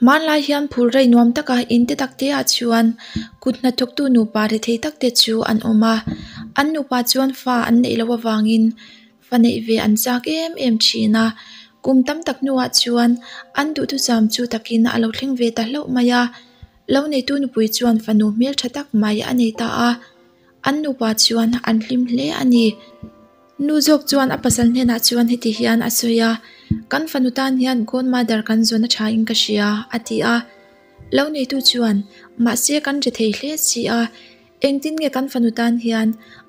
Hmanlai hian phur rei nuam taka in te tak te ah chuan kut hnathawk tu nupa rethei tak te chu an awm a an nupa chuan fa an neih loh avangin fa neih ve an chak em em thin a kum tam tak hnuah chuan an duhthusam chu takin alo thleng ve ta hlauh mai a lo neitu nupui chuan fanu hmeltha tak mai a nei ta a an nupa chuan an hlim hle a ni. Nu zawk chuan a pasal hnenah chuan heti hian a sawi a, Kan fanu tan hian godmother kan zawn a tha in ka hria, a ti a. Lo neitu chuan, Mahse kan ri thei hle si a, engtin nge kan fanu tan hian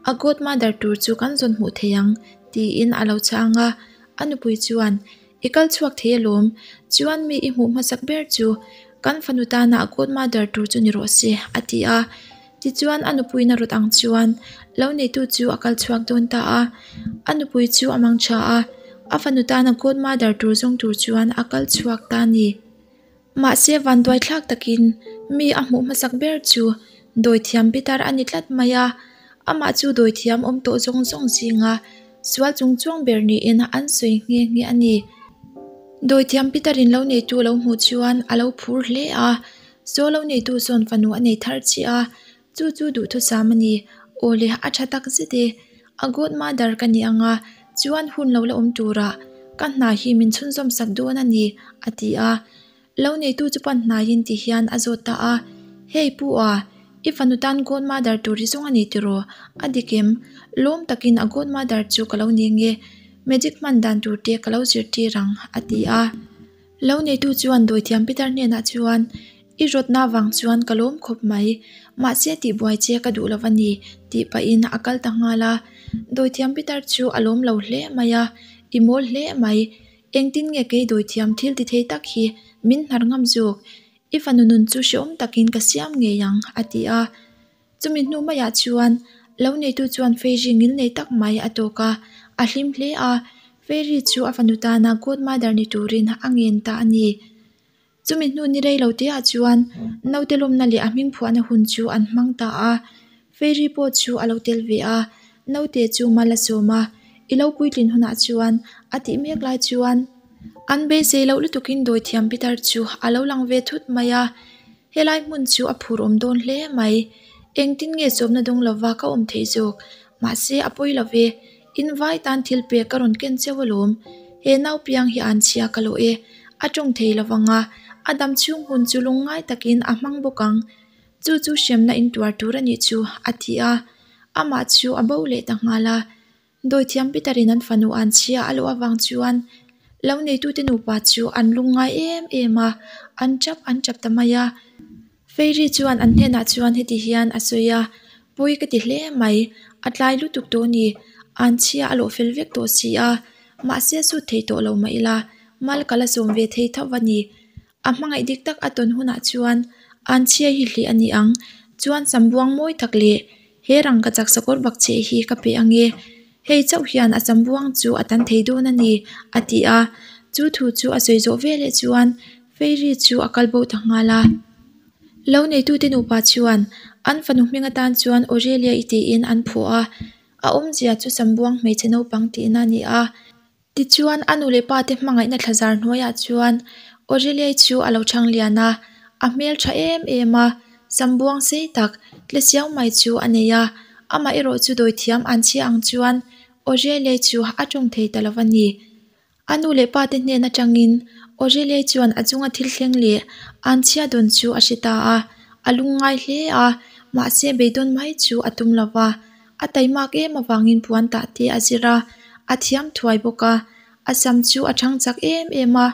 a godmother tur chu kan zawn hmuh thei ang? tiin a lo chhang a. A nupui chuan, I kal chhuak thei alawm, chuan mi i hmuh hmasak ber chu kan fanu tana godmother tur chu ni rawh se, a ti a. Tichuan a nupuiin a rawt ang chuan lo neitu chu a kal chhuak dawn ta a. A nupui chu a mang tha a, a fanu tana godmother tur zawng tur chuan a kal chhuak ta a ni. Mahse vanduai thlak takin mi a hmuh hmasak ber chu dawithiam pitar a ni tlat mai a, amah chu dawithiam awm tawh zawng zawng zinga sual chung chuang ber niin an sawi nghe nghe a ni. Dawithiam pitarin lo neitu a lo hmuh chuan a lo phur hle a, saw lo neitu sawn fanu a nei thar chiah a, chu chu duhthusam a ni. Aw le, a tha tak zet e. A godmother ka ni ang a, chuan hun lo la awm turah ka hna hi min chhunzawm sak dawn a ni, a ti a. Lo neitu chu pan hnaiin ti hian a zawt ta a, Hei pu a, i fanu tan godmother tur hi zawng a ni tiraw? A dik em? Lawm takin a godmother chu ka lo ni nge, magic hman dan tur te ka lo zirtir ang, a ti a. Lo neitu chuan dawithiam Peter hnenah chuan, I rawtna avang chuan ka lawm khawp mai, mahse tihbuai che ka duh lo a ni, tih pahin a kal ta nghal a. Dawithiam Peter chu a lawm lo hle mai a, I mawl hle mai, engtin nge kei dawithiam thil ti thei tak hi min hnar ngam zawk? I fanu nun chu hrehawm takin ka siam ngei ang, a ti a. Chumi hnu maiah chuan lo neitu chuan Fairy ngil nei tak mai a tawk a, a hlim hle a, Fairy chu a fanu tana godmother ni turin a ngen ta a ni. Chumi hnu ni rei lo teah chuan naute lawmna leh a hming phuahna hun chu an hmang ta a, Fairy pawh chu a lo tel ve a, naute chu mal a sawm a, I lo puitlin hunah chuan a tih mek lai chuan an beisei loh lutukin dawithiam pitar chu a lo lang ve thut mai a. Helai hmun chu a phur awm dawn hle mai. Engtin nge sawmna dawng lova ka awm theih zawk? Mahse a pawi lo ve. In vai tan thil pek ka rawn ken cheu alawm. He nau piang hi an chhia ka lawh e. A tawng thei lo vang a, a dam chhung hun chu lungngai takin a hmang bawk ang. Chu chu hremna in tuar tur a nih chu, a ti a. Amah chu a bo leh ta nghal a. Dawithiam Peter-in an fanu an chhia a loh avang chuan lo neitute nupa chu an lungngai em em a, an tap an tap ta mai a. Fairy chuan an hnenah chuan heti hian a sawi a, Pawi ka ti hle mai, a tlai lutuk tawh ni, an chhia a lawh fel vek tawh si a, mahse sut thei tawh lo mah ila, mal ka la sawm ve thei tho a ni. A hmangaih dik tak a tawn hunah chuan an chhia hi hlih a ni ang. Chuan sambuang mawi tak leh he rangka chak sakawr bak cheh hi ka pe ang e. Hei chauh hian a sambuang chu a tan thei dawn a ni, a ti a. Chu thu chu a sawi zawh veleh chuan Fairy chu a kal bo ta nghal a. Lo neitute nupa chuan an fanu hming atan chuan Aurelia i tiin an phuah a. A awmzia chu sambuang hmeichhe naupang tihna a ni a. Tichuan, a nu leh pa te hmangaihna thlazar hnuaiah chuan Aurelia-i chu a lo chhang lian a, a hmel tha em em a, sambuang sei tak tle siau mai chu a nei a, amah erawh chu dawithiam an chhia ang chuan Aurelia-i chu a tawng thei ta lo a ni. A nu leh pa te hnen atangin Aurelia-i chuan a chunga thil thleng leh an chhia dawn chu a hre ta a, a lungngai hle a, mahse beidawn mai chu a tum lo va. A taimak em avangin puan tah te a zir a, a thiam thuai bawk a. A sam chu a thang chak em em a,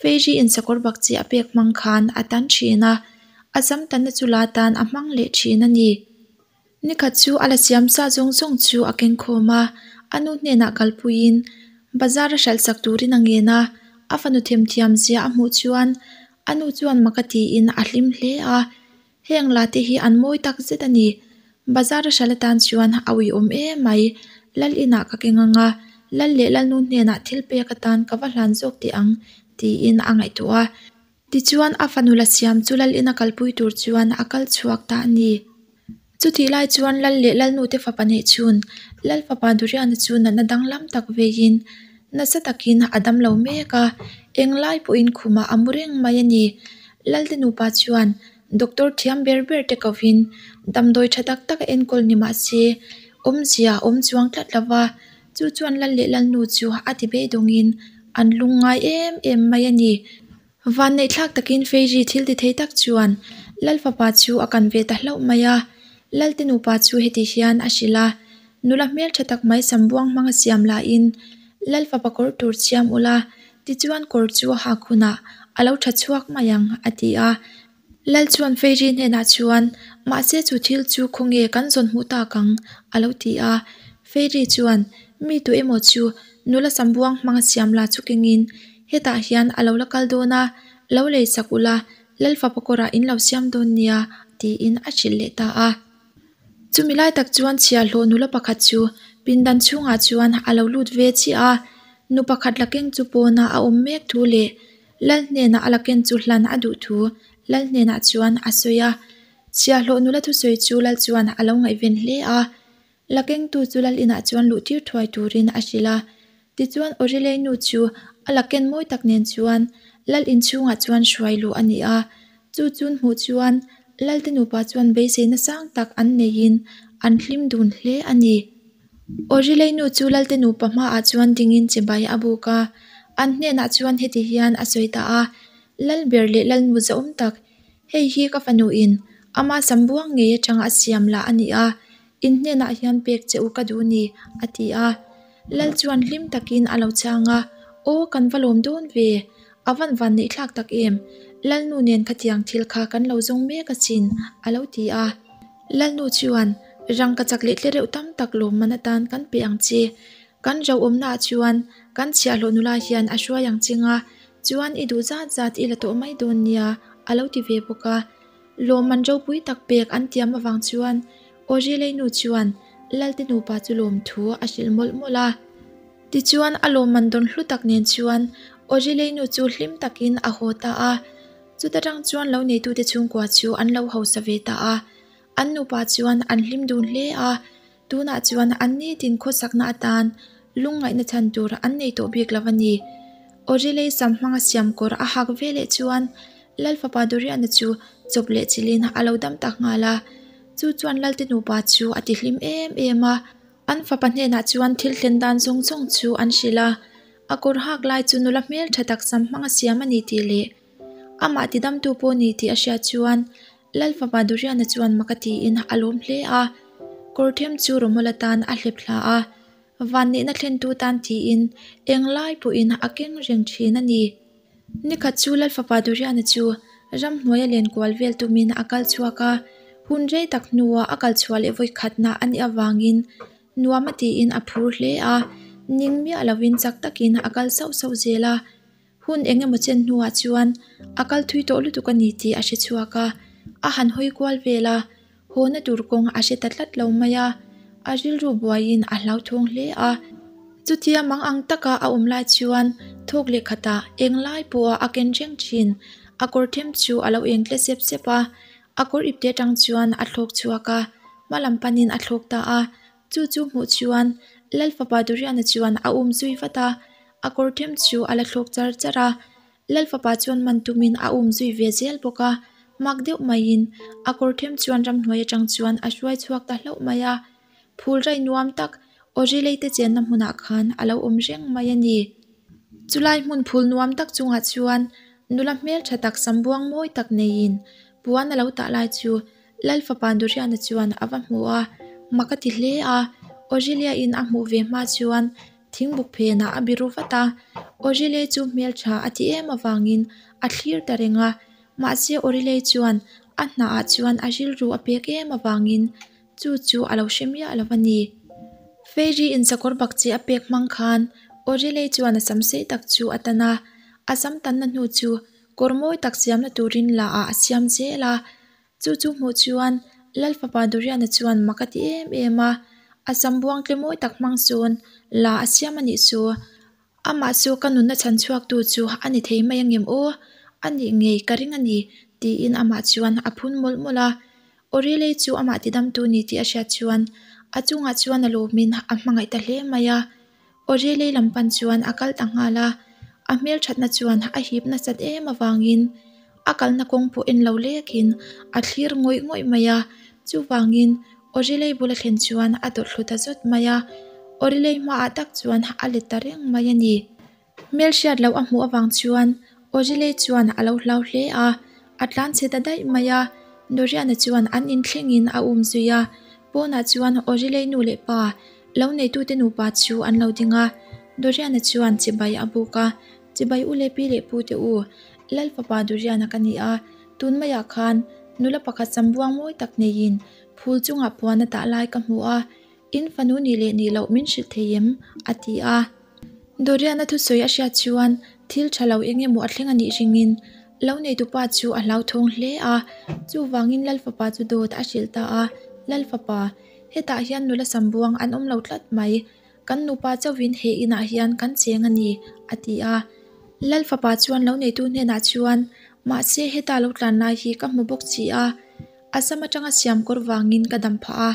Fairy in sakawr bak chi a pek hmang khan a tan thin a, a sam tanna chu la tan a hmang leh thin a ni. Nikhat chu a la siam sa zawng zawng chu a keng khawm a, a nu hnenah kalpuiin bazar a hralh sak turin a ngen a, a fanu themthiam zia a hmuh chuan a nu chuan mak a tiin a hlim hle a. Heng la te hi an mawi tak zet a ni. Bazar a hral atan chuan a uiawm em mai. Lal inah ka keng ang a, Lal leh Lalnu hnenah thil pek atan ka va hlan zawk teh ang tiin a ngaihtuah a. Tichuan a fanu la siam chu Lal ina kalpui tur chuan a kal chhuak ta a ni. Chutih lai chuan Lal leh Lalnu te fapa neih chhun Lal fapa Duriana chu natna danglam tak veiin nasa takin a dam lo mek a, englai pawhin khumah a mu reng mai a ni. Lalte nupa chuan doctor thiam ber ber te kovin damdawi tha tak tak a enkawl ni mah se awmzia a awm chuang tlat lo va, chu chuan lal leh lalnu chu a ti beidawngin an lungngai em em mai a ni. Vanneih thlak takin Fairy thil ti thei tak chuan lal fapa chu a kan ve ta hlauh mai a, lalte nupa chu heti hian a hrilh a, Nula hmeltha tak mai sam buang hmanga siam lahin lal fapa kawr tur siam ula, tichuan kawr chu a hak hunah a lo tha chhuak mai ang a ti a. Lal chuan Fairy hnenah chuan, Mahse chu thil chu khawnge kan zawn hmuh tak ang? a lo ti a. Fairy chuan, Mi tu emaw chu nula sambuang hmanga siam la chu kengin hetah hian a lo la kal dawn a, lo lei sak ula, Lal fapa kawrah in lo siam dawn nia, tiin a hrilh leh ta a. Chumi lai tak chuan chhiahhlawh nula pakhat chu pindan chhungah chuan a lo lut ve chiah a, nu pakhat la keng chu pawnah a awm mek thu leh Lal hnenah a la ken chu hlan a duh thu Lal hnenah chuan a sawi a. Chhiahhlawh nula thusawi chu Lal chuan a lo ngaihven hle a. La kengtu chu Lal inah chuan luh tir thuai turin a hrilh a. Tichuan Orilei nu chu a la ken mawi tak nen chuan Lal inchhungah chuan hruai luh a ni a. Chu chun hmuh chuan Lalte nupa chuan beiseina sang tak an neiin an hlim dun hle a ni. Orilei nu chu Lalte nupa hmaah chuan dingin chibai a buk a. An hnenah chuan heti hian a sawi ta a, Lal ber leh Lalnu zahawm tak, hei hi ka fanuin ama sambuang ngei atanga a siam lah a ni a, in hnenah hian pek che u ka duh ni, a ti a. Lal chuan hlim takin a lo chhang a, Aw, kan va lawm dawn ve, a van van neih thlak tak em, Lalnu nen khatiang thil kha kan lo zawng mek asin, a lo ti a. Lalnu chuan, Rangka chak leh tlereuh tam tak lawmman atan kan pe ang che, kan rauhawmnaah chuan kan chhiahhlawh nula hian a hruai ang che nga, chuan i duh zat zat i la tawh mai dawn nia, a lo ti ve bawk a. Lawmman ropui tak pek an tiam avang chuan Awrilei nu chuan Lalte nupa chu lawmthu a hrilh mawlh mawlh a. Tichuan a lawmman dawn hlu tak nen chuan Awrilei nu chu hlim takin a haw ta a. Chuta tang chuan lo neitute chhungkua chu an lo hausa ve ta a. An nupa chuan an hlim dun hle a. Tunah chuan an nitin khawsakna atan lungngaihna chhan tur an nei tawh bik lo a ni. Awrilei sam hmanga siam kawr a hak ve leh chuan Lal fapa Doriana chu chawp leh chilhin a lo dam tak nghal a. Chu chuan Lalte nupa chu a ti hlim em em a. An fapa hnenah chuan thil thlen dan zawng zawng chu an hrilh a. A kawr hak lai chu nula hmel tha tak sam hmanga siam a ni tih leh amah tidamtu pawh ni tih a hriat chuan Lal fapa Doriana chuan mak a tiin a lawm hle a. Kawr them chu rawmawl atan a hlep thla a. Vanneihna thlentu tan tiin englai pawhin a keng reng thin a ni. Nikhat chu Lalfapa Doriana chu ramhnuaia len kual vel tumin a kal chhuak a, hun rei tak hnua a kal chhuah leh vawikhatna a nih avangin nuam a tiin a phur hle a, ning miah lovin chak takin a kal sauh sauh zel a. Hun eng emaw chen hnuah chuan a kal thui tawh lutuk a ni tih a hre chhuak a, a han hawi kual vel a, Hawna tur kawng a hre ta tlat lo mai a, a rilru buaiin a hlauthawng hle a. Chutia mang ang taka a awm lai chuan thawk leh khatah eng lai pawha a ken reng thin. A kawr them chu a lo eng tle sep sep a, a kawr ipte atang chuan a thlawk chhuak a, hma lam panin a thlawk ta a. Chu chu hmuh chuan Lal fapa Doriana chuan a um zui vat a, a kawr them chu a la thlawk char char a. Lal fapa chuan man tumin a um zui ve zel bawk a, mak deuh maiin a kawr them chuan ramhnuai atang chuan a hruai chhuak ta hlauh mai a. Phul rai nuam tak Awrilei te chenna hmunah khan a lo awm reng mai a ni. Chulai hmun phul nuam tak chungah chuan nula hmeltha tak sambuang mawi tak neiin puan a lo tah lai chu Lal fapa Duriana chuan a va hmu a, mak a ti hle a. Awrilia-in a hmuh ve hma chuan Thingbuk phenah a biru vat a, Aurelie chu hmeltha a ti em avangin a thlir ta reng a, mahse Aurelie chuan a hnahah chuan a rilru a pek em avangin chu chu a lo hre miah lo a ni. Fairy in sakawr bak che a pek hmang khan Aurelie chuan a sam sei tak chu a tan a, a sam tanna hnu chu kawr mawi tak siamna turin la ah a siam zel a, Chu chu hmuh chuan Lal fapa Doriana chuan mak a ti em em a, a sam buang tle mawi tak hmang sawn la a siam a nih chu. Amah chu ka nunna chhan chhuaktu chu a ni thei mai angem aw, a nih ngei ka ring a ni tiin amah chuan a phun mawlh mawlh a. Aurelie chu amah tidamtu ni tih a hriat chuan a chungah chuan a lawmin a hmangaih ta hle mai a. Aurelie lam pan chuan a kal ta nghal a, a hmelthatna chuan a hip nasat em avangin. A kalna kawng pawh en lo lekin a thlir ngawih ngawih mai a, chuvangin Awrilei bula thlen chuan a dawlh thlu ta zawt mai a, Awrilei hmaah tak chuan a let ta reng mai a ni. Hmelhriat loh a hmuh avang chuan Awrilei chuan a lo hlau hle a, a tlanchhe ta daih mai a, Doriana chuan an inthlengin a um zui a, pawnah chuan Awrilei nu leh pa lo neitute nupa chu an lo ding a, Doriana chuan chibai a buk a, Chibai u leh pi leh pu te u, Lal fapa Doriana ka ni a, tun maiah khan nula pakhat sambuang mawi tak neiin phul chungah puan a tah lai ka hmu a, in fanu nih leh nih loh min hrilh thei em? a ti a. Doriana thusawi a hriat chuan thil tha lo eng emaw a thleng a nih ringin lo neitupa chu a hlauthawng hle a, chuvangin Lal fapa chu dawt a hrilh ta a, Lal fapa, hetah hian nula sambuang an awm lo tlat mai, Kan nupa chauhin he inah hian kan cheng a ni, a ti a. Lal fapa chuan lo neitu hnenah chuan, Mahse heta lo tlan lai hi ka hmu bawk si a, a sam atanga siam kawr vangin ka dam phah a,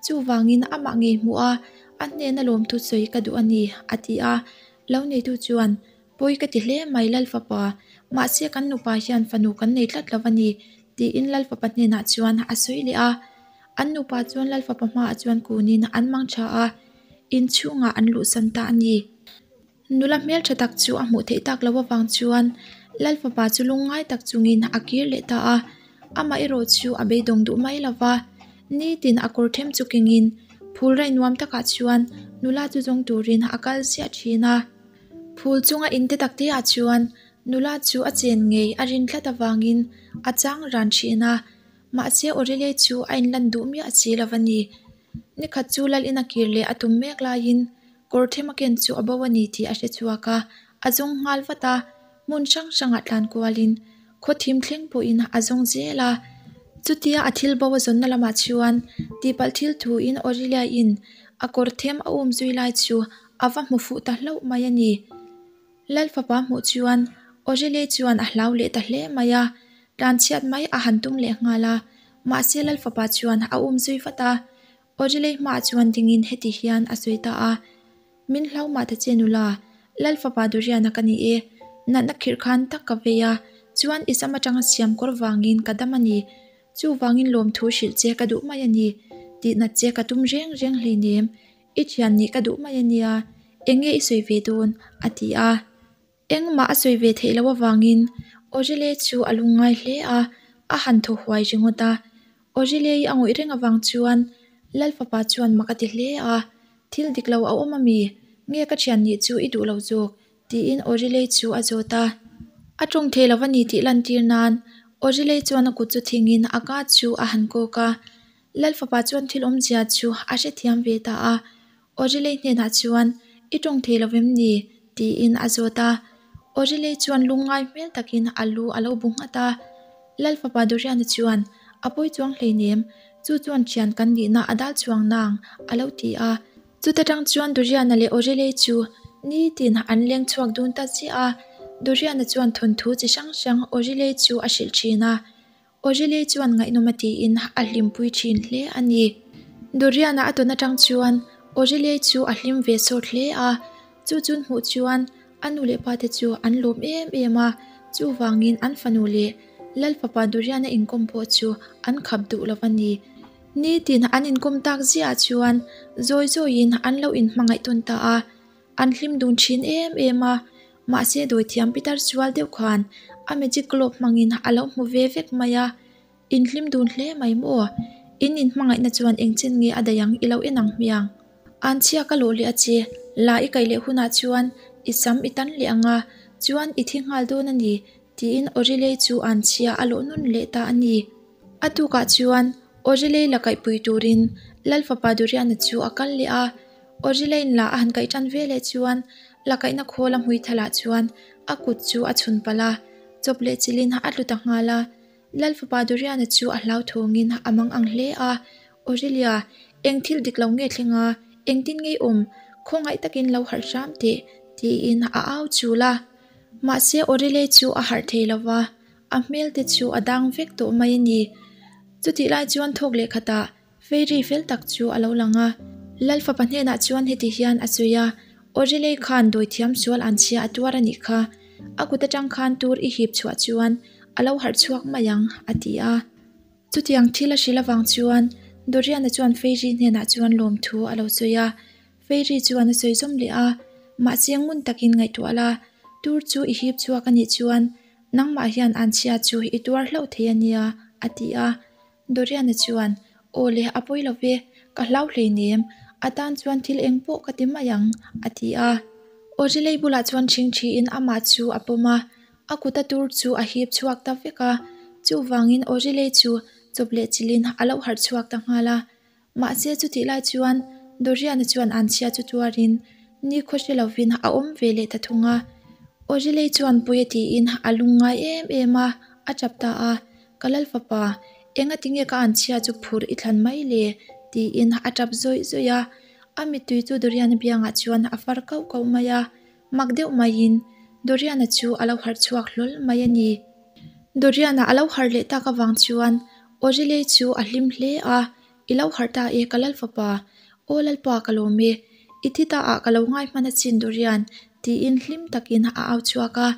chuvangin amah ngei hmuh a, a hnena lawmthu sawi ka duh a ni, a ti a. Lo neitu chuan, Pawi ka ti hle mai Lal fapa, mahse kan nupa hian fanu kan nei tlat lo a ni, tiin Lal fapa hnenah chuan a sawi leh a. An nupa chuan Lal fapa hmaah chuan kunin an mang tha a, inchhungah an luhsan ta a ni. Nula hmeltha tak chu a hmuh theih tak loh avang chuan Lal fapa chu lungngai tak chungin a kir leh ta a, amah erawh chu a beidawng duh mai lo va. Nitin a kawr them chu kengin phul raih nuam takah chuan nula chu zawng turin a kal ziah thin a. Phul chunga inte tak te ah chuan nula chu a chen ngei a rin tlat avangin a chang ran thin a, mahse Aurelia chu a inlan duh miah si lo a ni. Nikhat chu lal ina kir leh a tum mek laiin kawr them a ken chu a bo a ni tih a hre chhuak a, a zawng nghal vat a, hmun hrang hrangah tlan kualin khaw thim thleng pawhin a zawng zel a. Chutia a thil bo a zawnna lamah chuan tihpalh thil thuin Aurelia in a kawr them a um zui lai chu a va hmu fuh ta hlauh mai a ni. Lal fapa hmuh chuan Aurelia chuan a hlau leh ta hle mai a, tlanchhiat mai a han tum leh nghal a, mahse Lal fapa chuan a um zui vat a. Aurelia hmaah chuan dingin heti hian a sawi ta a, Min hlau mah ta che nula, Lal fapa Duriana ka ni e, natna khirh khan tak ka vei a, chuan i sam atanga siam kawr vangin ka dam a ni. Chuvangin lawmthu hrilh che ka duh mai a ni, tihnat che ka tum reng reng hleinem, i thian nih ka duh mai a nia, eng nge i sawi ve dawn? a ti a. Engmah a sawi ve theih loh avangin Aurelie chu a lungngai hle a, a han thaw huai ringawt a. Aurelie-i a ngawih reng avang chuan Lal fapa chuan mak a ti hle a, Thil dik lo a awm ami? Nge ka thian nih chu i duh lo zawk? tiin Aurelie chu a zawt a. A tawng thei lo a ni tih lantir nan Aurelie chuan a kut chu thingin a ka chu a han kawk a. Lal fapa chuan thil awmzia chu a hrethiam ve ta a. Aurelie hnenah chuan, I tawng thei lo vem ni? tiin a zawt a. Aurelie chuan lungngai hmel takin a lu a lo bu nghat a. Lal fapa Doriana chuan, A pawi chuang hleinem, chu chuan thian kan nihna a dal chuang nang, a lo ti a. Chuta tang chuan Doriana leh Aurelie chu nitin an leng chhuak dun ta chiah a. Doriana chuan thawnthu chi hrang hrang Aurelie chu a hrilh thin a. Aurelie chuan ngaihnawm a tiin a hlimpui thin hle a ni. Dorian-a a tawn atang chuan Aurelie chu a hlim ve sawt hle a, chu chun hmuh chuan a nu leh pa te chu an lawm em em a, chuvangin an fanu leh Lal fapa Dorian-a inkawm pawh chu an khap duh lo a ni. Nitin an inkawm tak ziah chuan zawi zawiin an lo inhmangaih tawn ta a. An hlim dun thin em em a, mahse dawithiam pitar sual deuh khan a magic globe hmangin a lo hmu ve vek mai a, In hlim dun hle mai maw? In inhmangaihna chuan engchen nge a daih ang i lo en ang hmiang? An chhia ka lawh leh a che, la i kaih leh hunah chuan i sam i tan leh ang a, chuan i thi nghal dawn a ni, tiin Aurelie chu an chhia a lawh nun leh ta a ni. A tukah chuan Aurelie la kaihpui turin Lal fapa Dorian-a chu a kal leh a, Aurelie-in la a han kaih tan ve leh chuan la kaihna khawl a hmui thalah chuan a kut chu a chhun palh a, chawp leh chilhin a tlu ta nghal a. Lal fapa Dorian-a chu a hlauthawngin a mang ang hle a, Aurelia, eng thil dik lo nge thleng a, engtin nge i awm? Khawngaih takin lo harh hram teh, tiin a au chul a. Mahse Aurelie chu a harh thei lo va, a hmel te chu a dang vek tawh mai a ni. Chutih lai chuan thawk leh khatah Fairy fel tak chu a lo lang a. Lal fapa hnenah chuan heti hian a sawi a, Aurelie khan dawithiam sual an chhia a tuar a nih kha. A kut atang khan tur i hip chhuah chuan. A lo harh chhuak mai ang, a ti a. Chutiang thil a hrilh avang chuan Dorian-a chuan Fairy hnenah chuan lawmthu a lo sawi a. Fairy chuan a sawi zawm leh a, Mahse ngun takin ngaihtuah la, tur chu i hip chhuak a nih chuan nangmah hian anchhia chu i tuar hlauh thei a nia, a ti a. Dorian-a chuan, Aw le, a pawi lo ve, ka hlau hleinem, a tan chuan thil eng pawh ka ti mai ang, a ti a. Awrilei bulah chuan ṭhingṭhiin amah chu a pawm a, a kuta tur chu a hip chhuak ta vek a, chuvangin Awrilei chu chawp leh chilhin a lo harh chhuak ta nghal a. Mahse chutih lai chuan Dorian-a chuan anchhia chu tuarin nikhua hre lovin a awm ve leh ta thung a. Awrilei chuan pui a tiin a lung ngai em em a, a tap ta a, Ka lal fapa, enga tinge ka anchhia chu phur i thlan mai le? tiin a tap zawih zawih a. A mittui chu Dorian-a biangah chuan a far kauh kauh mai a. Mak deuh maiin Dorian-a chu a lo harh chhuak hlawl mai a ni. Dorian-a a lo harh leh tak avang chuan Aurelie chu a hlim hle a, I lo harh ta e ka lal fapa, Aw Lalpa ka lawm e, i thi ta ah ka lo ngai hman achin Dorian tiin hlim takin a au chhuak a.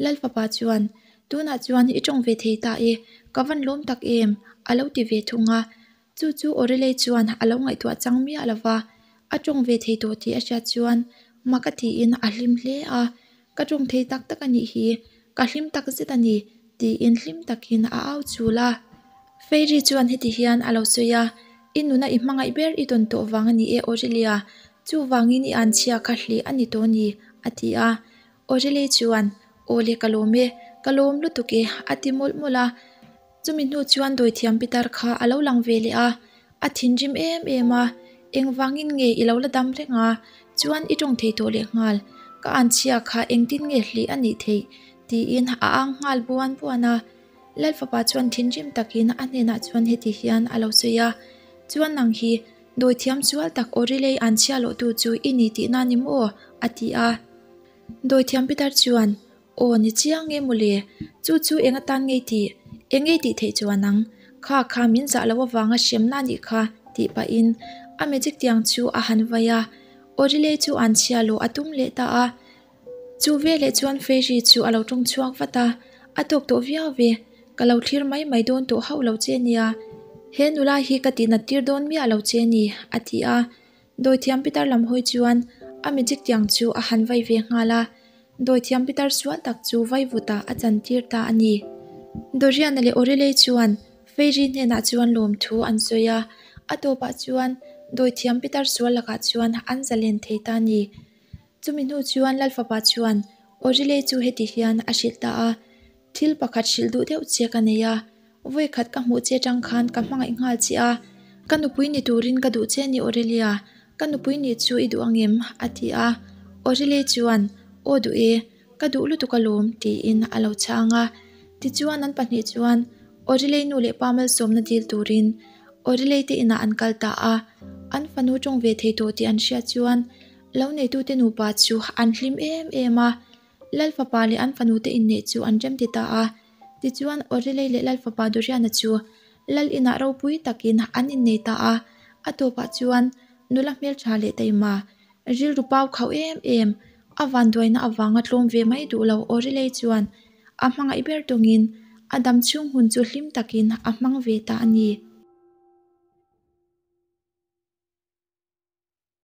Lal fapa chuan, Tunah chuan i tawng ve thei ta e, ka van lawm tak em a lo ti ve thung a. Chu chu Aurelie chuan a lo ngaihtuah chang miah lo va, a tawng ve thei tawh tih a hriat chuan mak a tiin a hlim hle a, Ka tawng thei tak tak a nih hi, ka hlim tak zet a ni, tiin hlim takin a au chul a. Fairy chuan heti hian a lo sawi a, I nuna i hmangaih ber i tawn tawh vang a ni e Aurelia, chuvangin i anchhia kha hlih a ni tawh a ni, a ti a. Aurelie chuan, Aw le ka lawm e, ka lawm lutuk e, a ti mawlh mawlh a. Chumi hnu chuan dawithiam pitar kha a lo lang ve leh a, a thinrim em em a, Engvangin nge i lo la dam reng a, chuan i tawng thei tawh leh nghal, ka anchhia kha engtin nge hlih a nih theih? tiin a ang nghal buan buan a. Lal fapa chuan thinrim takin a hnenah chuan heti hian a lo sawi a, Chuan nang hi dawithiam sual tak Aurelie anchhia lawhtu chu i ni tihna ni maw? a ti a. Dawithiam pitar chuan, Aw ni chiang nge mawle, chu chu eng atan ngei tih, eng ngei tih theih chuan ang, kha kha min zah loh avanga hremna a nih kha tih pahin a magic tiang chu a han vai a, Aurelie chu an chhia lawh a tum leh ta a. Chu veleh chuan Fairy chu a lo tawng chhuak vat a, a tawk tawh viau ve, ka lo thlir mai mai dawn tawh hauh lo che nia, he nula hi ka tihnat tir dawn miah lo che ni, a ti a. Dawithiam pitar lam hawi chuan a magic tiang chu a han vai ve nghal a, dawithiam pitar sual tak chu vaivutah a chantir ta a ni. Dorian-a leh Aurelie chuan Fairy hnenah chuan lawmthu an sawi a, a tawpah chuan dawithiam pitar sual lakah chuan an zalen thei ta a ni. Chumi hnu chuan Lalfapa chuan Aurelie chu heti hian a hrilh ta a, Thil pakhat hrilh duh deuh che ka nei a, vawi khat ka hmuh che tang khan ka hmangaih nghal che a, ka nupui ni turin ka duh che ni Aurelia, ka nupui nih chu i duh angem? a ti a, Aurelia chuan Aw duh e, ka duh lutuk alawm tiin a lo chhang a, tichuan an pahnih chuan Aurelia nu leh pa malsawmna dil turin Aurelia te inah an kal ta a, an fanu tawng ve thei tawh tih an hriat chuan lo neitute nupa chu an hlim em em a. Lal fapa leh an fanute inneih chu an remti ta a. Tichuan, Aurelie leh Lal fapa Dorian-a chu Lal inah ropui takin an innei ta a. A tawpah chuan nula hmeltha leh taima, rilru pau khauh em em, a vanduaina avanga tlawm ve mai duh lo Aurelie chuan a hmangaih ber tawngin a dam chhung hun chu hlim takin a hmang ve ta a ni.